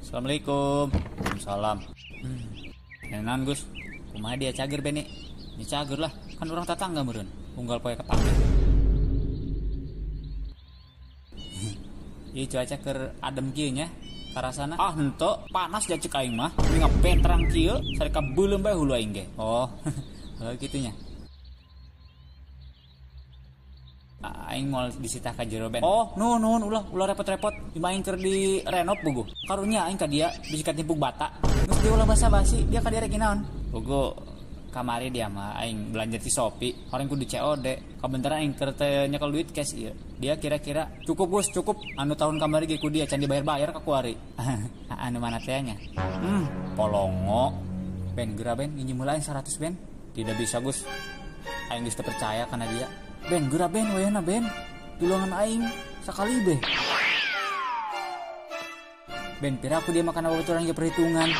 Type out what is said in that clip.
Assalamualaikum. Waalaikumsalam. Enan Gus, kumaha dia cager Beni? Ini cager lah, kan orang tetangga meureun. Unggal poe kepanggih. Ieu cuaca keur adem kieu nya. Karasana ah henteu, panas ja ceuk aing mah. Ini ngapentrang kieu, sareka beuleum bae hulu aing ge. Oh, heuh kitu nya. Aing moal disitah ka jero Ben. Oh, nuhun nuhun ulah ulah repot-repot. Imah aing keur di renov bugu. Karunya aing ka dia bisi katimpuk bata. Geus dia ulah basa-basi, dia ka dia rek naon? Bugu kamari dia mah aing belanja di Shopee, orang kudu COD. Kabeneran aing keur teu nyekel duit cash ieu. Dia kira-kira cukup Gus, cukup. Anu tahun kamari ge ku dia can dibayar-bayar ka kuari. Anu mana teh nya? Polongo. Ben geura Ben, nginjem heula aing 100 Ben. Tidak bisa Gus. Aing geus teu percaya kana dia. Ben geura Ben wayahna Ben. Tulungan aing sakali beh. Ben pira aku dia makan babaturan ge perhitungan.